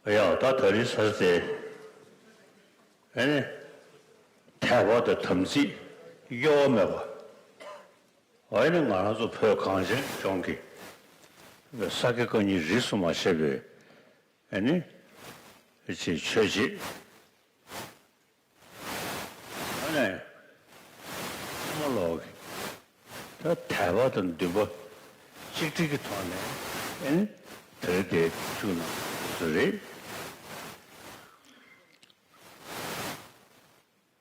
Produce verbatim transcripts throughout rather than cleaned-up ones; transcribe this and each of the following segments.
ཡང་ད་ད་རེས་ས་དེ་ཨེ་ནི་དད་པ་དང་དམ་ཚིག་གཡོ་བ་མེད་པ། ཨེ་ནི་ང་རང་ཚོ་བོད་གངས་ཅན་གྱི་ལྗོངས་ཀྱི་ས་དགེ་བཀའ་རྙིང་རིས་སུ་མ་ཆད་པའི་ཨེ་ནི་ཅིག་ཆོས་བྱེད། ཨ་ནི་ཚང་མ་ལོག་གི་ད་དད་པ་དང་འདུན་པ་གཅིག་སྒྲིལ་གྱི་ཐོག་ནས་ཨེ་ནི་དེ་རིང་དེ་བཅུག་གནང་བཟོ་རེད།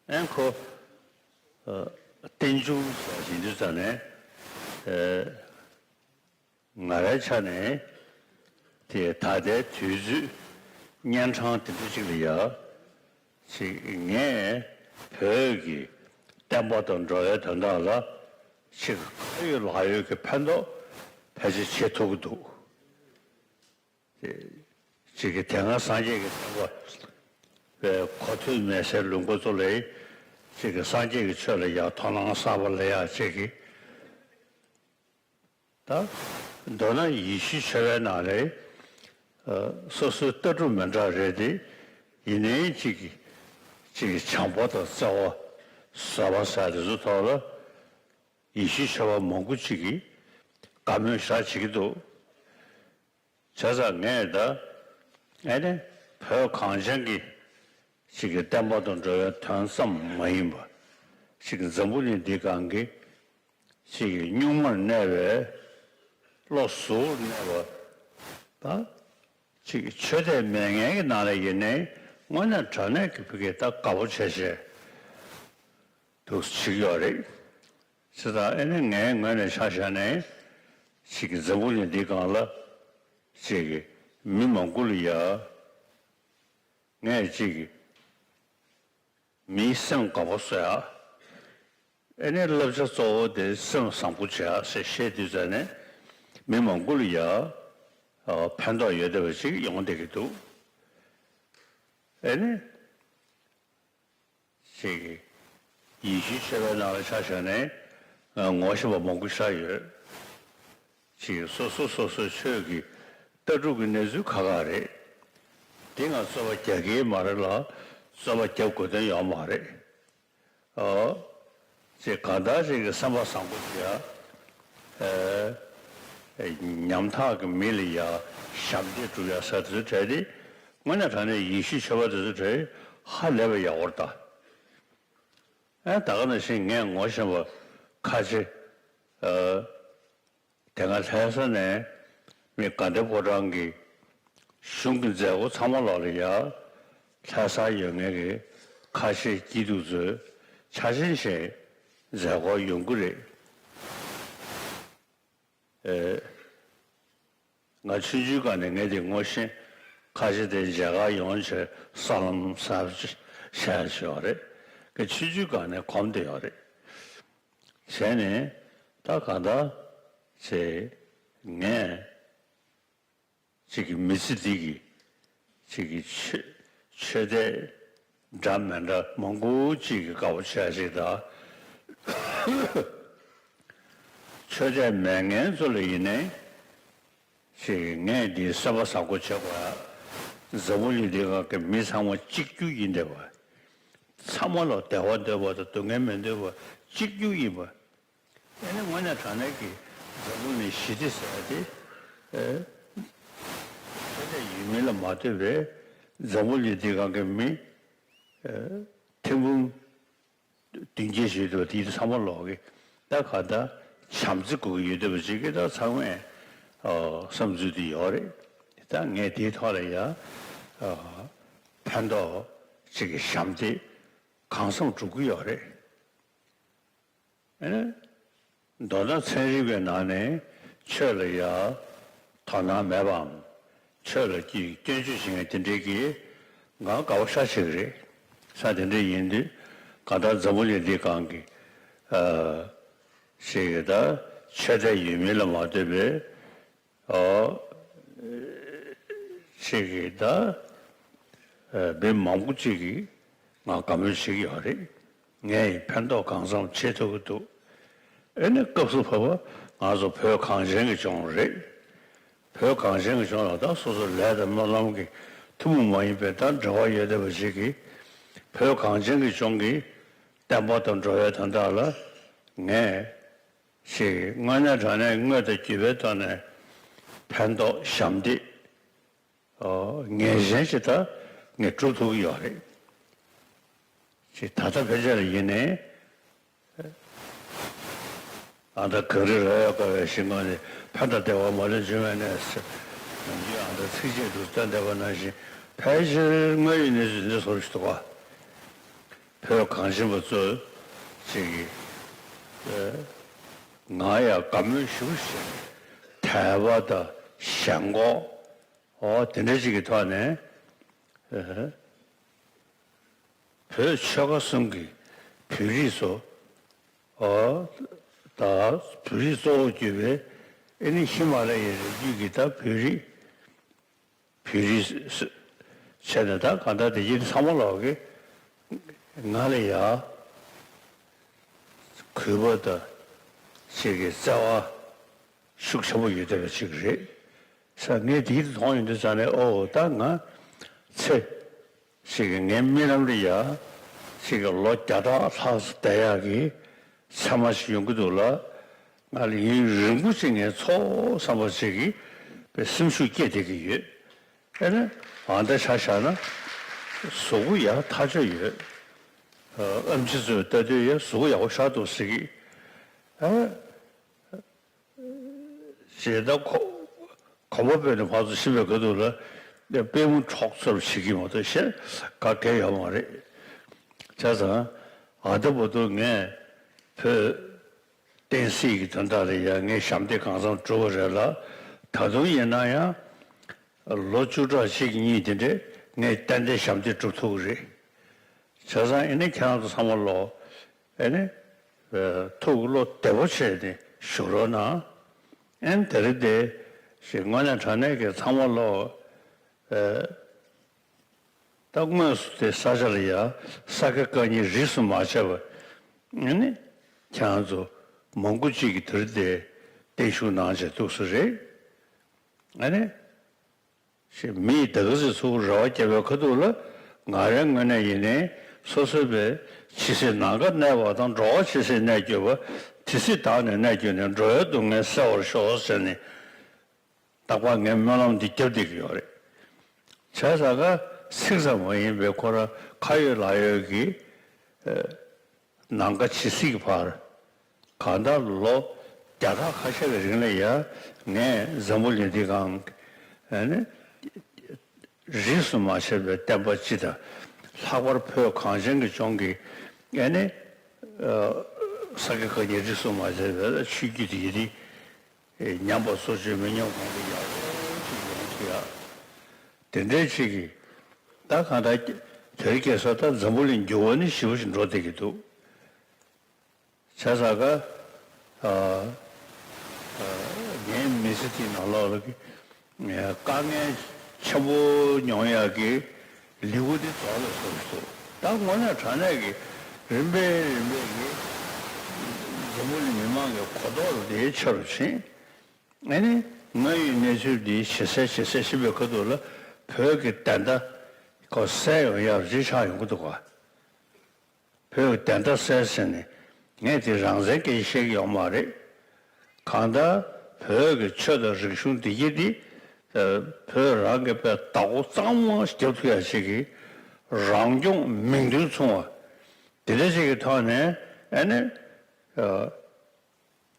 ཨེ་ཁོ་ཨ་རྟེན་འབྱུང་ཟེར་བཞིན་དུས་ཙང་ནས་ཨེ། ང་རའི་ཆ་ནས་དེ་ད་ལྟའི་དུས་ཚོད་གཉན་འཕྲང་དེ་འདྲ་ཅིག་ལ་ཡ་ཅིག་ངས་བོད་ཀྱི་བསྟན་པ་དང་འགྲོ་བའི་དོན་དག་ལ་ཅིག་ག་ཡོད་ལག་ཡོད་ཀྱི་ཕན་ཐོགས་ཕལ་ཆེར་བྱེད་ཐུབ་ཀྱི་འདུག་དེ་ཅིག་གི་དེ་སྔ་སངས་རྒྱས་ཀྱི་བསྟན་པ་བའི་གོ་ཐོས་མེད་སའི་ལུང་པ་ཚོ་ལ་ཅིག་གི་སངས་རྒྱས་ཀྱི་ཆོས་ལ་ཡ་དོ་སྣང་གསར་པ་ལ་ཡ་ཅིག་གི་ད་མདོར་ན་ཡེ་ཤུའི་ཆོས་པའི་ནང་ལས་ཨ་སོ་སོའི་ལྟ་གྲུབ་མི་འདྲ་རེད་དེ། ཡིན་ནའི་གཅིག་གིས་གཅིག་གིས་བྱམས་པ་དང་བརྩེ་བ་བཟོད་པ་ཟེར་དེ་ཚོ་ཐོག་ལ་ཡེ་ཤུའི་ཆོས་པ་མང་པོ་གཅིག་གིས་དགའ་མོས་ཞེ་དྲག་བྱེད་ཀྱི་འདུག་བྱས་ཙང་ངས་ད་ཨེ་ནི་བོད་གངས་ཅན་གྱི་གཅིག་གི་བསྟན་པ་དང་འགྲོ་བའི་དོན་ཙམ་མ་ཡིན་པ། གཅིག་གི་འཛམ་བུ་གླིང་འདིའི་སྒང་གི་གཅིག་གི་གཉུག་མར་གནས་པའི་བློ་གཟུ་བོར་གནས་པ་དང་། གཅིག་གི་ཆོས་དད་མེད་མཁན་གྱི་ནང་ལ་ཡིན་ནའི་དངོས་གནས་དྲང་གནས་ཀྱི་ཕ་གི་ད་དགའ་པོ་བྱས་བྱས་འདུག་བྱེད་ཀྱི་ཡོད་རེད། བྱས་ཙང་ཨེ་ནི་ངའི་ངོས་ནས་ཆ་བཞག་ནས་གཅིག་གི་འཛམ་བུ་གླིང་འདིའི་སྒང་ལ་གཅིག་གི་མི་མང་པོ་ལ་ཡ། ངས་གཅིག་གི་མིའི་སེམས་དགའ་པོ་བཟོ་ཡ། ཨེ་ནས་བསླབ་བྱ་གཙོ་བོ་དེ་སེམས་བཟང་པོ་བྱེད་ཡ་ཟེར་བཤད་དུས་ཙ་ནས་མི་མང་པོ་ལ་ཡ་ཕན་ཐོགས་ཡོད་བསྡད་པ་ཞིག་ཡོང་བསྡད་ཀྱི་འདུག་ཨེ་ནས་ཅིག་ཡེ་ཤུའི་ཆོས་པའི་ནང་ལ་ཆ་བཞག་ནས་ངོ་ཤེས་པ་མང་པོ་ཞིག་ཡོད། ཅིག་སོ་སོ་སོ་སོའི་ཆོས་ཀྱི་ལྟ་གྲུབ་ཀྱི་གནས་ཚུལ་ཁག་ཁག་རེད། དེ་ང་རྩོད་པ་རྒྱག་གི་མ་རེད་ལ་རྩོད་པ་རྒྱབ་དགོས་དོན་ཡོད་མ་རེད། ཨོ། ཅེས་གང་ལྟར་ཅིག་གི་བསམ་པ་བཟང་པོ་ཞིག་ཡ། ཉམ་ཐག་གི་མི་ལ་ཡ་ཞབས་འདེགས་སྒྲུབ་ཡ་ས་དེ་ཚོ་གྲས་དེ་དངོས་གནས་དྲང་གནས་ཡེ་ཤུའི་ཆོས་པ་དེ་ཚོ་གྲས་ཧ་ལས་པའི་ཡག་པོ་རེད་ད། ཨེ་ད་ག་ནང་བཞིན་ངས་ངོ་ཤེས་པ་ཁ་ཆེ། ཨ། དེ་སྔ་ལྷ་ས་ནས་མི་དགའ་ལྡན་ཕོ་བྲང་གི་གཞུང་གི་མཛད་སྒོ་ཚང་མ་ལོག་ལ་ཡ། ལྷ་སར་ཡོད་མཁན་གྱི་ཁ་ཤས་སྐྱིད་སྡུག་ཚོས་ཆ་ཤས་ཤིག་མཛད་སྒོར་ཡོང་གི་རེད། ཨེ། ང་ཆུང་ཆུང་སྒང་ནས་ངས་དེ་ངོ་ཤེས། ཁ་ཤས་དེ་མཇལ་ཁ་ཡོང་བྱས་ས་ལམ་ས་བྱས་བྱས་ཡོད་རེད། ངས་ཆུང་ཆུང་སྒང་ནས་གོམས་བསྡད་ཡོད་རེད། བྱས་ནས་ད་གང་ལྟར་བྱས་ངས་ཅིག་གི་མི་ཚེ་འདི་གི་ཅིག་གི་ཆོས་ཆོས་དད་འདྲ་མི་འདྲ་མང་པོ་ཅིག་གི་དགའ་པོ་བྱས་ཅིག་དང་། ཆོས་དད་མེད་མཁན་ཚོ་ལ་ཡིན་ནའི་ཅིག་གི་ངས་འདི་སེམས་པ་བཟང་པོ་བྱེད་དགོས་ཡ། འཛམ་བུ་གླིང་འདི་སྒང་གི་མི་ཚང་མ་གཅིག་གྱུར་ཡིན་བསྡད་པ། ཚང་མ་ལ་བདེ་བ་འདོད་པ་དང་སྡུག་བསྔལ་མི་འདོད་པ་གཅིག་གྱུར་ཡིན་པ། ཨེ་ནི་དངོས་གནས་དྲང་གནས་ཀྱི་འཛམ་བུ་གླིང་ཞི་བདེ་ཟེར་བ་དེ། ཨེ། ཆོས་དད་ཡོད་མིན་ལ་མ་ལྟོས་པའི་འཛམ་བུ་གླིང་འདི་སྒང་གི་མི། ཨེ། ཐེར་འབུམ་བདུན་བརྒྱད་ཞིག་ཡོད་དུས་དེ་ཚང་མ་ལོག་གི་ད་ག་ད་བྱམས་བརྩེ་དགོས་ཀྱི་ཡོད་དུས་ཅིག་གི་ད་ཚང་མས་ཨ་བསམ་ཚུལ་དེ་ཡོད་རེད། ད་ངས་དེའི་ཐོག་ལ་ཡ་ཨ་ཕན་ཐོགས་ཅིག་གི་ཞབས་འདེགས་གང་འཚམ་སྒྲུབ་ཀྱི་ཡོད་རེད། ཨེ། མདོར་ན་ཚན་རིག་པའི་ནང་ནས་ཆོས་ལ་ཡ་དོ་སྣང་མེད་པའམ། ཆོས་ལ་ཀྱི་སྐྱོན་བརྗོད་བྱེད་མཁན་དེ་འདྲའི་གི་ང་དགའ་པོ་ཤ་ཆེ་གི་རེད། ས་དེ་འདྲ་ཡིན་དུས་གང་ལྟར་འཛམ་བུ་གླིང་འདི་སྒང་གི་ཨ་ཞིག་གི་ད་ཆོས་དད་ཡོད་མིན་ལ་མ་ལྟོས་པའི་ཨོ། ཅིག་གིས་ད། ཨ། མི་མང་པོ་ཅིག་གིས་ང་དགའ་མོས་བྱེད་ཀྱི་ཡོད་རེད། ངས་ཡིན་ཕན་ཐོགས་གང་འཚམ་བྱེད་ཐུབ་ཀྱི་འདུག་ཨེ་ནི་སྐབས་སུ་བབ་པ་ང་ཚོ་བོད་གངས་ཅན་གྱི་ལྗོངས་རེད། བོད་གངས་ཅན་གྱི་ལྗོངས་ལ་ད་སོ་སོ་ལས་དང་སྨོན་ལམ་གྱི་ ཐུན་མོང་མ་ཡིན་པའི་ད་འབྲེལ་བ་ཡོད་བསྡད་པ་ཞིག་གིས། བོད་གངས་ཅན་གྱི་ལྗོངས་ཀྱི་བསྟན་པ་དང་འགྲོ་བའི་དོན་དག་ལ་ངས་ཞིག་དངོས་གནས་དྲང་གནས་དངོས་དང་བརྒྱུད་པའི་ཐོག་ནས་ཕན་ཐོགས་ཞབས་འདེགས་ངེས་ཅན་ཞིག་ད་ངས་སྒྲུབ་ཐུབ་ཀྱི་ཡོད་རེད། ཅིག་ད་ལྟ་ཕལ་ཆེར་ཡིན་ནའི། ཨ་ད་གངས་རི་ར་ཡོད་དཀའ་བའི་ཞིང་ཁམས་ནས། ཕན་དང་བདེ་བ་མ་ལུས་འབྱུང་བའི་གནས་ཟེར། ནམ་རྒྱུན་ཨ་ད་ཚིགས་བཅད་དུ་བསྟན་བསྡད་པ་ནང་བཞིན། ཕལ་ཆེར་དངོས་ཡོད་གནས་ཚུལ་འདི་བཟོ་འདྲ་ཞིག་འདུག་ག་བོད་གངས་ཅན་པ་ཚོ་ཅིག་གིས་ང་ཡང་དགའ་མོས་ཞེ་པོ་བྱས། དད་པ་དང་ཞེན་ཁོག་འོ་དེ་འདྲ་ཅིག་གི་ཐོག་ནས། བོད་ཆོལ་ཁ་གསུམ་གྱི་བོད་རིགས་ཚོ། ཨོ། ད་བོད་རིགས་གཙོ་བོ་གྱུར་པའི་ཨེ་ནི་ཧི་མ་ལ་ཡའི་རི་རྒྱུད་ཀྱི་ད་བོད་རིགས། བོད་རིགས་སུ་བྱས་ནས། ད་གང་ལྟར་དེ་གྱིས་ཚང་མ་ལོག་གི་ང་ལ་ཡ་གུས་པ་དང་ཅིག་གི་བརྩེ་བ་ཤུགས་ཆེན་པོ་ཡོད་བསྡད་པ་ཅིག་རེད། ས་ངས་དེ་མཐོང་ཡོང་དུས་ཙང་ནས། ཨོ་ད་ང་ཚེ་ཞིག་གི་ངའི་རྨི་ལམ་ལ་ཡ་ཞིག་གི་ལོ་བརྒྱ་ཕྲག་ལྷག་ཙམ་བསྡད་ཡག་གི་མཚན་མ་ཞིག་ཡོང་གི་འདུག་ལ། ང་ལ་ཡུན་རིང་པོ་ཞིག་ངས་འཚོ་བསམ་པ་ཞིག་གི་པའི་སེམས་ཤུགས་སྐྱེ་བསྡད་ཀྱི་ཡོད། ཨེ་ནི་ཨ་འདྲ་ཆ་བཞག་ན་གཟུགས་པོ་ཡག་ཐག་ཆོད་ཡོད། ཨ་ཨེམ་ཆི་ཚོས་ལྟ་དུས་ཡ་གཟུགས་པོ་ཡག་པོ་ཤར་འདུག་ཟེར་གི། ཨ། ཞེ་ད་ཁོ་གོམ་པ་སྤོས་ནས་ཕར་ཚུར་ཕྱིན་པའི་ཁ་ཐུག་ལ་པུས་མོ་འཁྲོག་ཚོར་བྱེད་ཀྱི་མ་གཏོགས་གཞན་ག་གེ་ཡོད་མ་རེད། བྱས་ཙང་ཨ་ད་བར་དུ་ངས་བོད་བསྟན་སྲིད་ཀྱི་དོན་དག་ལ་ཡང་ངས་ཞབས་འདེགས་གང་འཚམ་བསྒྲུབས་པ་རེད་ལ། ད་དུང་ཡིན་ན་ཡང་ལོ་བཅུ་ཕྲག་གཅིག་གཉིས་དེ་འདྲས་ངས་ཏན་ཏན་ཞབས་འདེགས་སྒྲུབ་ཐུབ་ཀྱི་རེད། བྱས་ཙང་ཨེ་ནི་ཁྱེད་རང་ཚོ་ཚང་མ་ལོ། ཨེ་ནི། ཨ། ཐུགས་བློ་བདེ་པོ་བྱས་ནས་བཞུགས་རོགས་གནང་། ཨེ་ནི་དེ་རིང་དེ་ཞིག་དངོས་གནས་དྲང་གནས་ཀྱི་ཚང་མ་ལོ། ཨ། ད་དངོས་སུ་དེ་ས་ཆ་ལ་ཡ་ས་དགེ་བཀའ་རྙིང་རིས་སུ་མ་ཆད་པ། ཨེ་ནི་ཁྱེད་རང་ཚོ་མང་པོ་ཅིག་གིས་དེ་རིང་དེ་བརྟན་བཞུགས་གནང་བྱས་འདུག་སེ་རེད། ཨེ་ནི། ཞེས་མི་ཡི་ད་ག་ཟེར་ཚུར་རེ་བ་བརྒྱབ་པའི་ཁ་ཐུག་ལ། ང་རའི་ངོས་ནས་ཡིན་ནའི་སོ་སོའི་བའི་ཇི་སྲིད་ནམ་མཁའ་གནས་པ་དང་། འགྲོ་བ་ཇི་སྲིད་གནས་གྱུར་པ། དེ་སྲིད་བདག་ནི་གནས་གྱུར་ནས། འགྲོ་བའི་སྡུག་བསྔལ་སེལ་བར་ཤོག་ཟེར་ནས་རྟག་པར་ངས་སྨོན་ལམ་འདི་བརྒྱབ་བསྡད་ཀྱི་ཡོད་རེད། བྱས་ཙང་ཀ་ཚིག་ཙམ་མ་ཡིན་པའི་ཁོ་རང་ཁ་ཡོད་ལག་ཡོད་ཀྱི། ཨ། ནམ་མཁའ་ཇི་སྲིད་ཀྱི་བར། གང་ལྟར་ལོ་བརྒྱ་ཕྲག་ཁ་ཤས་ཀྱི་རིང་ལ་ཡ་ངས་འཛམ་བུ་གླིང་འདི་སྒང་ཨ་ནི་རིས་སུ་མ་ཆད་པའི་བསྟན་པ་སྤྱི་དང་། ལྷག་པར་བོད་གངས་ཅན་གྱི་ལྗོངས་ཀྱི་ཨ་ནི་ས་དགེ་བཀའ་རྙིང་རིས་སུ་མ་ཆད་པའི་ཆོས་བརྒྱུད་དེ་ཡི་རིགས་ཉམས་པ་སོར་ཆུད་མི་ཉམས་གོང་དུ་ཡག་པོ་ཅིག་ཡོང་ཐུབ་ཡ། དེ་འདྲའི་ཅིག་གིས་ད་གང་ལྟར་དེ་རིང་ཁ་སང་ད་འཛམ་བུ་གླིང་འགྱུར་བ་ནི་ཞེ་པོ་ཞིག་འགྲོ་བསྡད་ཀྱི་འདུག། བྱས་ཙང་ཀ་ཨ། ཨ། ངའི་མི་ཚེ་འདིའི་ནང་ལོགས་ལ་གི་དཀའ་ངལ་ཆེན་པོ་མྱོང་ཡག་གི་ལེའུ་འདི་རྫོགས་ལ་སོང་ཚུལ། ད་དངོས་གནས་དྲང་གནས་ཀྱི་རིམ་པས་རིམ་པས་ཀྱི་འཛམ་བུ་གླིང་མི་མང་གི་གོ་རྟོགས་ལ་དེའི་ཆེ་རུ་ཕྱིན། ཨ་ནི་དངོས་ཡོད་གནས་ཚུལ་འདི་ཇེ་གསལ་ཇེ་གསལ་ཕྱིན་པའི་ཁ་ཐུག་ལ་བོད་ཀྱི་བདེན་མཐའ་ཁོ་གསལ་ཡོང་ཡག་ཅིག་ཆགས་ཡོང་གི་འདུག་ག། བོད་ཀྱི་བདེན་མཐའ་གསལ་ཟེར་ནས་ངས་དེ་རང་བཙན་སྐད་ཆ་བཤད་ཀྱི་ཡོད་མ་རེད། གང་ལྟར་བོད་ཀྱི་ཆོས་དང་རིག་གཞུང་འདི་གྱད་དེ་བོད་རང་གི་དཔེ་བདག་པོ་གཙང་མ་རྒྱབ་ཐུབ་ཡག་ཅིག་གི་རང་སྐྱོང་མིང་དོན་མཚུངས་པ་དེ་འདྲ་ཅིག་གི་ཐོག་ནས། ཨ་ནི་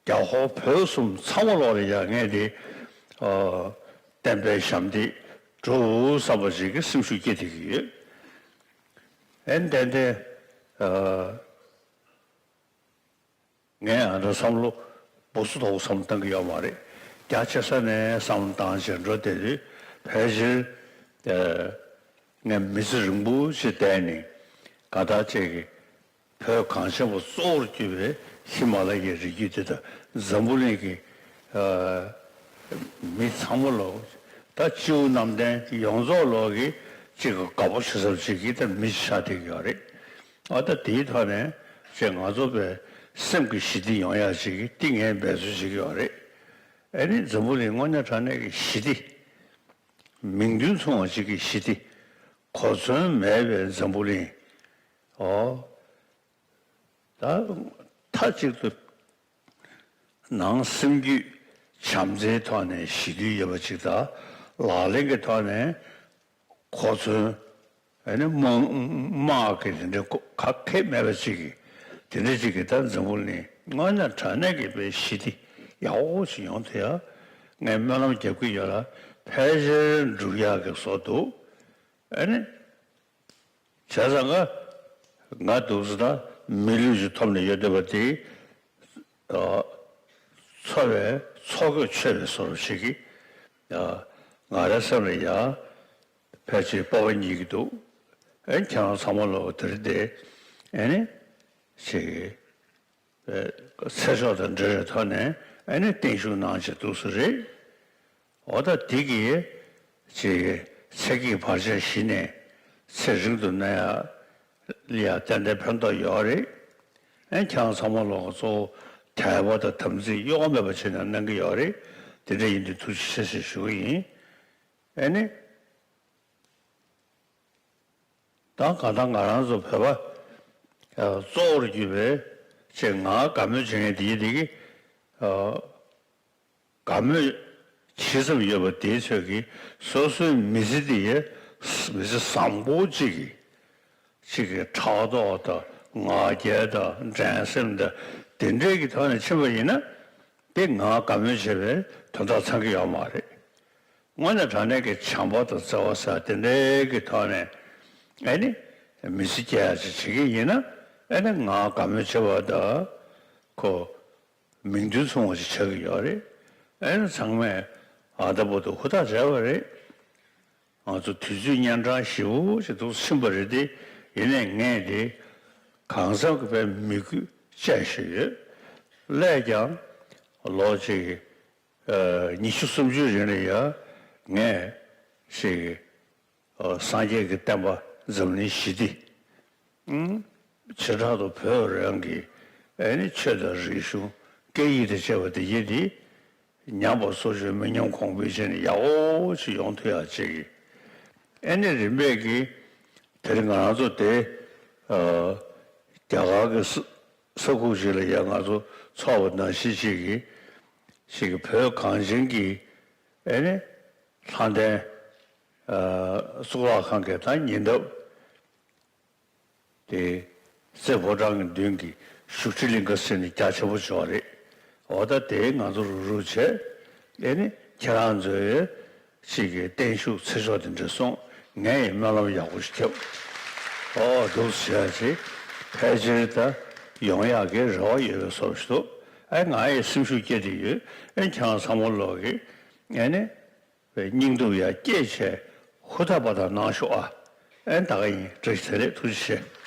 རྒྱ་ཧོར་བོད་གསུམ་ཚང་མ་ལོག་ལ་ཡ་ངས་དེ་བསྟན་པའི་ཞབས་འདེགས་སྒྲུབ་བསམ་པ་ཞིག་གི་སེམས་ཤུགས་སྐྱེ་བསྡད་ཀྱི་ཡོད། ཨེ་ནི་ཏན་ཏན་ངས་ཨ་འདྲ་བསམ་བློ་སྦུ་སུ་དོག་བསམ་བློ་བཏང་གི་ཡོད་མ་རེད། རྒྱ་ཆེ་ས་ནས་བསམ་བློ་བཏང་བྱས་འགྲོ་བསྡད་དུས་ཕལ་ཆེར་ངས་མི་ཚེ་རིང་པོ་ཞིག་བསྡད་ནས་ག་ད་ཅིག་གི་བོད་གངས་ཅན་པ་གཙོ་བོར་གྱུར་པའི་ཧི་མ་ལ་ཡའི་རི་རྒྱུད་དེ་དང་། འཛམ་བུ་གླིང་གི་ཨ་མི་ཚང་མ་ལོག། ད་སྤྱི་བོ་གནམ་བསྟན་ཡོངས་རྫོགས་ལོག་གི་ཅིག་གི་དགའ་པོ་བྱེད་ས་ཅིག་གི་ད་མི་ཆགས་བསྡད་ཀྱི་ཡོད་རེད། ཨ་ད་དེའི་ཐོག་ནས་ཅིག་ང་ཚོ་བའི་སེམས་ཀྱི་ཞི་བདེ་ཡོང་ཡག་ཅིག་གི་འདི་ངས་འབད་རྩོལ་བྱེད་ཀྱི་ཡོད་རེད། ཨ་ནི་འཛམ་བུ་གླིང་དངོས་གནས་དྲང་གནས་ཀྱི་ཞི་བདེ། མིང་དོན་མཚུངས་པ་ཅིག་གི་ཞི་བདེ། གོ་མཚོན་མེད་པའི་འཛམ་བུ་གླིང་། ཨོ། ད་མཐའ་གཅིག་ཏུ་ནང་སེམས་རྒྱུད་བྱམས་བརྩེའི་ཐོག་ནས་ཞི་དུལ་ཡོད་པ་ཅིག་དང་། ལག་ལེན་གྱི་ཐོག་ནས་གོ་མཚོན། ཨ་ནི་དམག་དམག་གི་དེ་འདྲའི་གོ་ག་གེ་མེད་པ་ཅིག་གི་དེ་འདྲ་ཅིག་གི་ད་འཛམ་བུ་གླིང་དངོས་གནས་དྲང་གནས་ཀྱི་དཔེ་ཞི་བདེ་ཡག་པོ་ཞིག་ཡོང་ཐུབ་ཡ་ངས་སྨོན་ལམ་རྒྱབ་ཀྱི་ཡོད་ལ། ཕལ་ཆེར་འགྲུབ་ཡག་གི་བཟོ་འདུག་ཨ་ནི། བྱས་ཙང་ང་ང་འདུག་ཟེར་ན་མི་ལུས་ཅིག་ཐོབ་ནས་ཡོད་བསྡད་པ་དེ། ཨ། འཚོ་བའི་འཚོ་གོས་ཆོད་པའི་བཟོ་འདྲ་ཞིག་གིས། ཨ། ང་རའི་སེམས་ལ་ཡ་ཕལ་ཆེར་སྤོབས་པ་རྙེད་ཀྱི་འདུག་ཨེ། ཁྱེད་རང་ཚང་མ་ལོག་དེ་རིང་དེ་ཨེ་ནི་ཞིག་ཨེ། ཚེ་སྲོག་དང་འབྲེལ་བའི་ཐོག་ནས་ཨེ་ནི་བརྟན་བཞུགས་གནང་བྱས་འདུག་ཟེར་རེད། འོ་ད་འདི་གིས་ཅིག་ཚེ་གཅིག་བར་ཆད་ཞི་ནས་ཚེ་རིང་དུ་གནས་ཡ་ལ་ཡ་ཏན་ཏན་ཕན་ཐོགས་ཡོད་རེད། ཨེ། ཁྱེད་རང་ཚང་མ་ལོག་གཙོ་བོ་དད་པ་དང་དམ་ཚིག་གཡོ་བ་མེད་པ་བྱས་ནས་གནང་གི་ཡོད་རེད། དེ་འདྲ་ཡིན་དུས་ཐུགས་རྗེ་ཆེ་ཞེས་ཞུ་གི་ཡིན། ཨེ་ནི། ད་གང་ལྟར་ང་རང་ཚོ་བོད་པ་ཨ་གཙོ་བོར་གྱུར་པའི་ཅིག་ང་དགའ་མོས་བྱེད་མཁན་དེ་ཡིན་དེ་གི་ཨ་དགའ་མོས་ཇི་ཙམ་ཡོད་པ་དེའི་ཚོད་ཀྱིས་སོ་སོའི་མི་ཚེ་དེ་ཡི་མི་ཚེ་བཟང་པོ་ཅིག་གི་ཅིག་གི་ཕྲག་དོག་དང་ང་རྒྱལ་དང་འགྲན་སེམས་དང་དེ་འདྲའི་གི་ཐོག་ནས་ཕྱིན་པ་ཡིན་ན་དེ་ང་དགའ་མོས་བྱེད་པའི་དོན་དག་ཚང་གི་ཡོད་མ་རེད། དངོས་གནས་དྲང་གནས་ཀྱི་བྱམས་པ་དང་བརྩེ་བ་ཟེར་དེ་འདྲའི་གི་ཐོག་ནས་ཨེ་ནི་མི་ཚེ་སྐྱེལ་ཡ་ཅིག་བྱེད་ཀྱི་ཡིན་ན་ཨེ་ནི་ང་དགའ་མོས་བྱེད་པ་དང་ཁོ་མིང་དོན་མཚུངས་པ་ཞིག་ཆགས་ཀྱི་ཡོད་རེད། ཨེ་ནི་ཚང་མས་ཨ་ད་བར་དུ་ཧུར་ཐག་བྱས་པ་རེད། ང་ཚོ་དུས་ཚོད་གཉན་འཕྲང་ཞེ་པོ་ཞིག་ཏུ་ཕྱིན་པ་རེད་དེ། ཡིན་ནའི་ངས་དེ་གང་འཚམ་གྱི་དཔེ་མི་དགོས་བཅས་ཤིག་ཡོད། སླད་ཀྱང་ལོ་གཅིག་ཉི་ཤུ་སུམ་ཅུའི་རིང་ལ་ཡ་ངས་ཞིག་སངས་རྒྱས་ཀྱི་བསྟན་པ་འཛམ་གླིང་ཞི་བདེ། བྱེ་བྲག་ཏུ་བོད་རང་གི་ཨེ་ནི་ཆོས་དང་རིག་གཞུང་སྐད་ཡིག་དང་བཅས་པ་དེ་ཡིན་དེ། ཉམས་པ་སོར་ཆུད་མི་ཉམས་གོང་འཕེལ་བྱས་ནས་ཡག་པོ་ཞིག་ཡོང་ཐུབ་ཡག་ཅིག་གི་ཨེ་ནི་རིམ་པས་ཀྱི་དེ་རིང་ང་རང་ཚོ་དེ་ཨ་རྒྱ་གར་གྱི་ས་ས་ཁུག་ཅིག་ལ་ཡ་ང་ཚོ་ཚོགས་པ་ནང་བཞིན་ཅིག་གི་ཞིག་གི་བོད་གངས་ཅན་གྱི་ཨེ་ནི་ལྷ་ལྡན་ཨ་གཙུག་ལག་ཁང་གི་ད་ཉེ་འདབས། དེ་རྩེ་ཕོ་བྲང་གི་མདུན་གྱི་བཞུགས་ཁྲི་གླིང་ག་ཟེར་ནས་རྒྱ་ཆེན་པོ་ཅིག་ཡོད་རེད། འོ་ད་དེ་ང་ཚོ་རུག་རུག་བྱས། ཨེ་ནི་ཁྱེད་རང་ཚོའི་ཅིག་གི་བརྟན་བཞུགས་ཚེ་ཆོག་དེ་འདྲ་སོང་། ངས་ཡང་སྨོན་ལམ་ཡག་པོ་ཞིག་རྒྱབ། ཨོ་འདུག་སེ་བྱས་ཕལ་ཆེར་ད་ཡོང་ཡག་གི་རེ་བ་ཡོད་པའི་བཟོ་ཞིག་འདུག་ཨེ་ང་ཡི་སེམས་ཤུགས་སྐྱེད་དེ་ཡོད། ཨེ་ཁྱེད་རང་ཚང་མ་ལོག་གི་ཨེ་ནི། བའི་སྙིང་སྟོབས་ཡར་སྐྱེད་བྱས་ཧུར་ཐག་པ་དང་གནང་ཤོག་ཨ། ཨེ་ད་ག་ཡིན། བཀྲ་ཤིས་བདེ་ལེགས། ཐུགས་རྗེ་ཆེ།